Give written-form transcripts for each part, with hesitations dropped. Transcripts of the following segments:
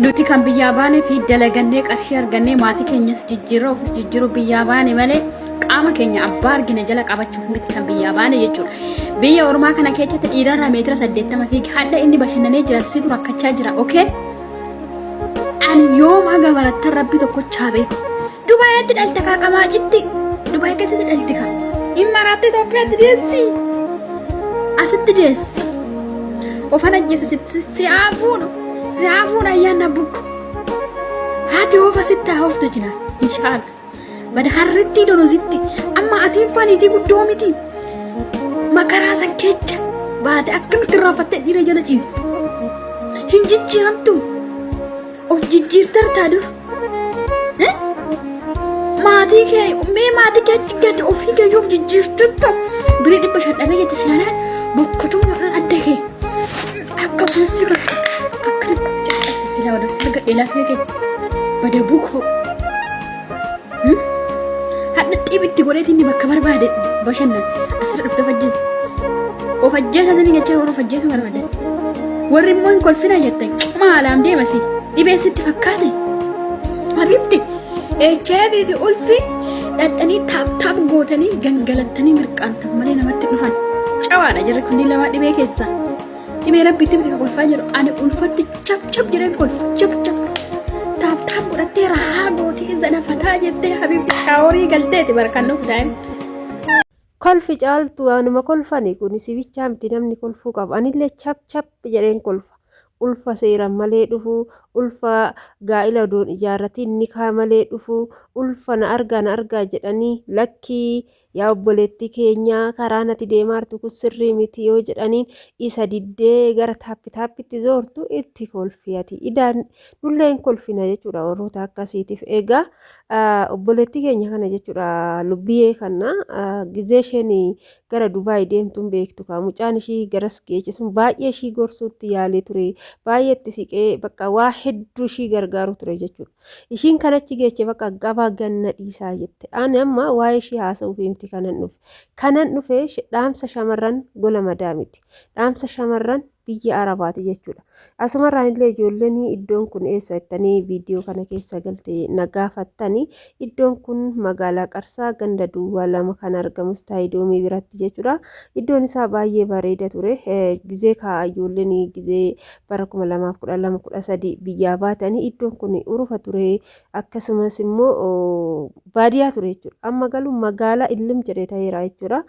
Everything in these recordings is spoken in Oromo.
Nuti kan biyyaa baane fi dalagannee qarshii argannee maatii keenyas jijjiirra ofis jijjiiruu biyyaa baane malee qaama keenya abbaa argine jala qabachuuf miti kan biyyaa baane jechuudha. Biyya ormaa kana keessatti dhiirarraa meetira 80 fiigi hadha inni bashannanee jira situ rakkachaa jira okay? Ani yoom haga barattan rabbi tokkochaa beeku. Dubaayitti dhalte kaa qamaacitti. Dubaay keessatti dhalte kaa. Hin maraatte Itoophiyaatti deessi. Asitti deessi. Ofan ajjeesa sitti si haa fuudhu. Si haa fuudhu ayyaanna bukku. Haati oofa sitti haa ooftu jinaan. Inshaallah. Bada harrittii donozitti. Amma atiin faniitii guddoo miti. Makaraa san kecha baate akkamitti irraanfattee dhiira jala ciiste. Hin jijjiiramtu. Of jijjiirtartaa dur. Maatii kee mee maatii kee achi gadi ofii kee of jijjiirtutta. Birii 500 dhabee jette silanaan bokkotuma adda kee. Akka buusii bakka akkanatti si caccabsa silaa odoo si argadhe lafee kee bada bukoo. Hadha xiib itti godheeti inni bakka barbaade bashannan asirra dhufte of ajjeesti. Of ajjeesa isin jecha warra of ajjeesuu barbaadan. Warri immoo hin kolfina jettan maalaam deema si dhibee sitti fakkaate. Habibti HIV fi ulfi dhadhanii taap taap gootanii gangalattanii mirqaantan malee namatti dhufan. Cawaadha jarri kunniin lamaa dhibee keessaa. Dhibee rabbiitti miti kolfaa jiru. Ani ulfatti cap cap jedheen kolfa cap cap. Taap taap godhattee rahaa gootee zanafataa jettee habiibti shaaworii galteeti barkannuuf daa'ima. Kolfi caaltu waanuma kolfani kuni si bichaa miti namni kolfuu qaba anillee chap chap jedheen kolfa ulfa seeran malee dhufu ulfa gaa'ila odoon ijaarratiin nikaa malee dhufu ulfa na argaa na argaa jedhanii lakkii Yaa obboleettii keenya karaan ati deemaartu kun sirrii miti yoo jedhaniin isa diddee gara taappi taappitti zoortu itti kolfi ati. Idaan nullee hin kolfina jechuudha warroota akkasiitiif. Egaa obboleettii keenya kana jechuudha lubbiyee kana gizee isheen gara Dubaay deemtuun beektu kaa mucaan ishii garas geeche sun baay'ee ishii gorsuutti yaalee ture baay'ee itti siqee bakka waa hedduu ishii gargaaru ture jechuudha. Ishiin kan achi geeche baqa gabaa ganna dhiisaa jette. Ani amma waa'ee ishii haasa'uuf miti kanan dhufe. Kanan dhufe dhaamsa shamarran gola madaamiti. Dhaamsa shamarran biyya Arabaati jechuudha. Asumarraan illee ijoolleen iddoon kun eessa jettanii viidiyoo kana keessa galte na gaafattani. Iddoon kun magaalaa Qarsaa ganda duwwaa 2 kan argamu istaayidoomii biratti jechuudha. Iddoon isaa baay'ee bareeda ture. Gizee kaa ijoolleen gizee bara 2012 13 biyyaa baatanii iddoon kun urufa ture akkasumas immoo baadiyaa ture jechuudha. Amma galuu magaalaa illim jedhee ta'eera jechuudha.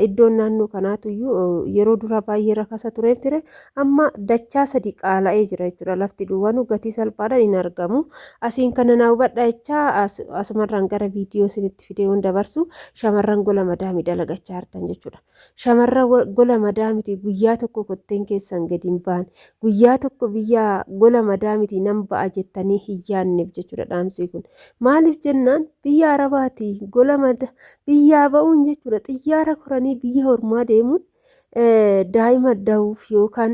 Iddoon naannoo kanaatuyyuu yeroo duraa baay'ee rakasa ture ture amma dachaa sadi qaala'ee jira jechuudha. Lafti duwwaanuu gatii salphaadhaan hin argamu. Asiin kana naa hubadha jechaa asumarraan gara viidiyoo isinitti fidee waan dabarsu shamarran gola madaamii dalagachaa jirtan jechuudha. Shamarran gola madaamiti guyyaa tokko kotteen keessan gadi hin baane. Guyyaa tokko biyya gola madaamiti nan ba'a jettanii hin yaadneef jechuudha dhaamsii kun. Maaliif jennaan biyya Arabaati gola mada biyyaa ba'uun jechuudha xiyyaara koranii biyya ormaa deemuun daa'ima da'uuf yookaan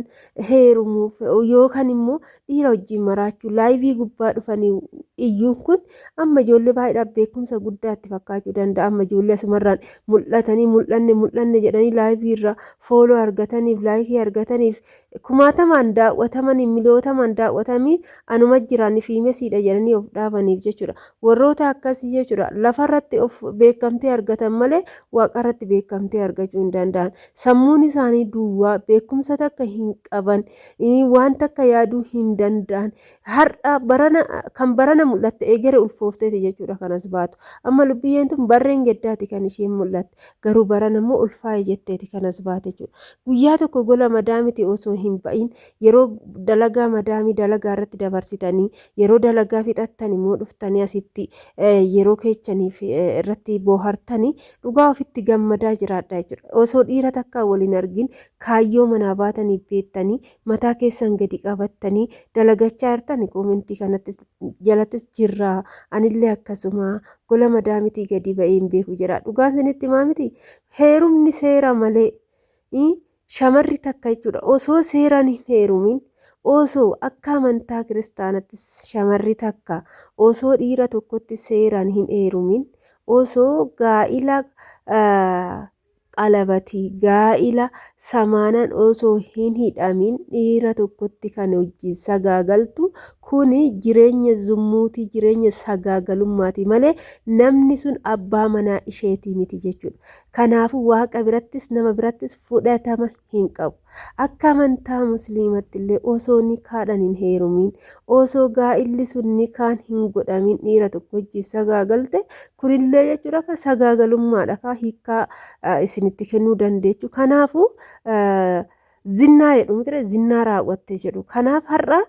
heerumuuf yookaan immoo dhiira wajjin maraachuu laayivii gubbaa dhufanii iyyuun kun amma ijoollee baay'eedhaaf beekumsa guddaa itti fakkaachuu danda'a. Amma ijoollee asumarraan mul'atanii mul'anne mul'anne jedhanii laayivii irra fooloo argataniif laayikii argataniif kumaatamaan daawwatamanii miliyootamaan daawwatamii anuma jiraan fiimesiidha jedhanii of dhaabaniif jechuudha. Warroota akkasii jechuudha lafarratti of beekamtii argatan malee waaqarratti beekamtii argachuu hin danda'an. Sammuun isaanii duwwaa beekumsa takka hin qaban waan takka yaaduu hin danda'an. Har'a barana kan barana mul'atte egere ulfoofteeti jechuudha kan as baatu. Amma lubbiyyeen tun barreen geddaati kan isheen mul'atte. Garuu barana immoo ulfaa'e jetteeti kan as baate jechuudha. Guyyaa tokko gola madaamiti osoo hin ba'in yeroo dalagaa madaamii dalagaa irratti dabarsitanii yeroo dalagaa fixattan immoo dhuftanii asitti yeroo keechaniif irratti boohartanii dhugaa ofitti gammadaa jiraadha jechuudha. Osoo dhiira takkaa waliin argin kaayyoo manaa baataniif beektanii mataa keessan gadi qabattanii dalagachaa jirtani koomentii kanatti jalattis jirra anillee akkasuma gola madaamitii gadi ba'ee hin beeku jedha dhugaan isinitti himaa miti heerumni seera malee shamarri takka jechuudha osoo seeraan hin heerumin osoo akka amantaa kiristaanatti shamarri takka osoo dhiira tokkotti seeraan hin heerumin osoo gaa'ila qalabatii gaa'ila samaanan osoo hin hidhamin dhiira tokkotti kan wajjin sagaagaltu kuni jireenya zummuutii, jireenya sagaagalummaati malee namni sun abbaa manaa isheetii miti jechuudha. Kanaafuu Waaqa birattis nama birattis fudhatama hin qabu. Akka amantaa musliimatti illee osoo nikaadhaan hin heerumin, osoo gaa'illi sun nikaan hin godhamin dhiira tokko wajjin sagaagalte, kunillee jechuudha ka sagaagalummaadha ka hiikkaa isinitti kennuu dandeechu. Kanaafuu zinnaa jedhu miti, zinnaa raawwatte jedhu. Kanaaf har'a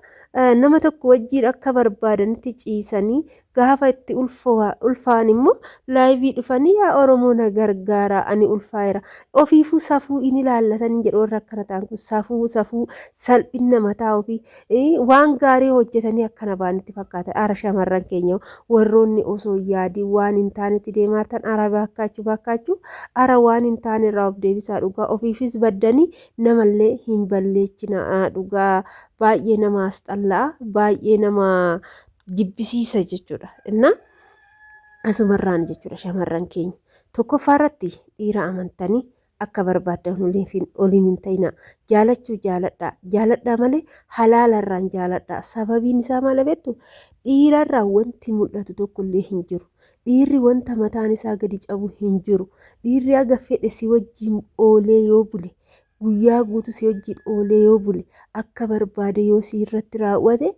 nama tokko wajjin akka barbaadanitti ciisanii gaafa itti ulfaan immoo live dhufanii, "Yaa Oromoo, na gargaara, ani ulfaa'eera." Ofiifuu safuu in ilaallatanii jedhu. Warra akkana ta'an kun safuu, safuu, salphina mataa ofii waan gaarii hojjetanii akkana ba'anitti fakkaata. Ara shamarran keenya, warroonni osoo yaadii waan hin taanetti deemaa jirtan, ara baakkaachuu, baakkaachuu, ara waan hin taane irraa of deebisaa. Dhugaa ofiifis baddanii namallee hin balleechina. Dhugaa baay'ee nama asxalla'a, baay'ee nama jibbisiisa jechuudha. Innaa asumarraan jechuudha, shamarran keenya, tokkoffaa irratti dhiira amantanii akka barbaaddan oliin hin ta'ina. Jaalachuu jaaladhaa, jaaladhaa malee halaalarraan jaaladhaa. Sababiin isaa maal beektu? Dhiirarraa wanti mul'atu tokkollee hin jiru. Dhiirri wanta mataan isaa gadi cabu hin jiru. Dhiirri haga fedhe si wajjin oolee yoo bule, guyyaa guutuu si wajjin oolee yoo bule, akka barbaade yoo si irratti raawwate,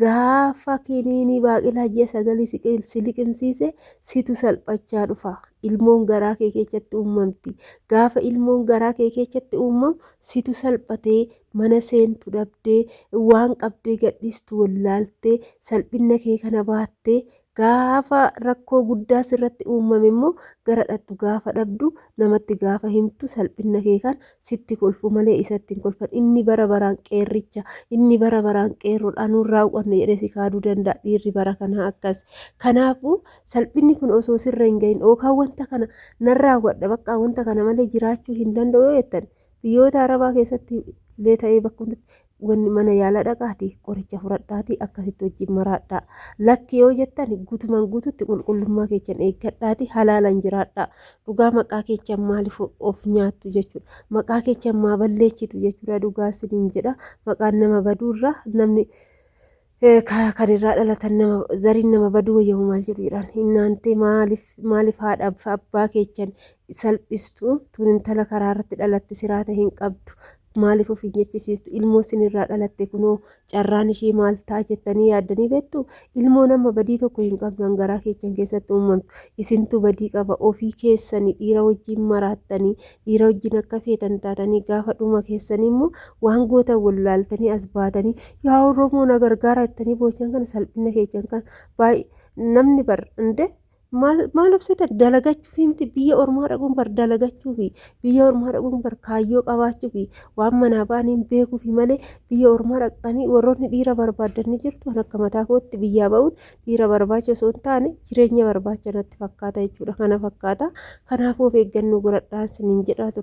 gaafa kiniinii baaqilaa ji'a 9 si liqimsiise situ salphachaa dhufa. Ilmoon garaa kee keessatti uumamti. Gaafa ilmoon garaa kee keessatti uumamu situ salphatee, mana seentu dhabdee, waan qabdee gadhiistu wallaaltee, salphina kee kana baattee, gaafa rakkoo guddaa sirratti uumame immoo gara dhattu gaafa dhabdu, namatti gaafa himtu, salphina kee kan sitti kolfu malee isatti hin kolfan. Inni bara baraan qeerricha, inni bara baraan qeerroodha, anuun raawwanne jedhee si kaaduu danda'a. Dhiirri bara kanaa akkas. Kanaafuu salphinni kun osoo sirra hin gahin, yookaan wanta kana nan raawwadha, bakka wanta kana malee jiraachuu hin danda'u yoo jettan, biyyoota arabaa keessatti illee ta'ee bakka hundatti wanni mana yaalaa dhaqaatii qoricha fudhadhaatii akkasitti wajjin maraadhaa. Lakki yoo jettan, guutumaan guututti qulqullummaa keessan eeggadhaatii halaalaan jiraadhaa. Dhugaa maqaa keessan maaliif of nyaattu jechuudha? Maqaa keessan maa balleessitu jechuudha? Dhugaa isiniin jedha, maqaan nama baduurra namni kan irraa dhalatan nama zariin nama baduu wayyamu maal jedhu jedhaan hinnaantee. Maaliif, maaliif haadha abbaa keessan salphistu? Tun intala karaa irratti dhalatte siraata hin qabdu. Maaliif of hin jechisiistu? Ilmoo isinirraa dhalatte kunoo carraan ishee maal ta'a jettanii yaaddanii beektu? Ilmoo nama badii tokko hin qabdu garaa keessan keessatti uumamtu, isintu badii qaba. Ofii keessanii dhiira wajjin maraattanii, dhiira wajjin akka feetan taatanii, gaafa dhuma keessanii immoo waan gootan wallaaltanii as baatanii, "Yaa Oromoo, na gargaara," jettanii boochan kana, salphina keessan kana baay'ee namni bar inde maal obsita? Dalagachuufi miti biyya ormaa dhaquun bar, dalagachuufi biyya ormaa dhaquun bar, kaayyoo qabaachuufi waan manaa ba'aniin beekuufi malee biyya ormaa dhaqanii warroonni dhiira barbaadan ni jirtu. Kan akka mataa kootti biyyaa ba'uun dhiira barbaacha osoo hin taane jireenya barbaacha natti fakkaata jechuudha. Kana fakkaata. Kanaafuu of eeggannoo godhadhaa isiniin jedhaa ture.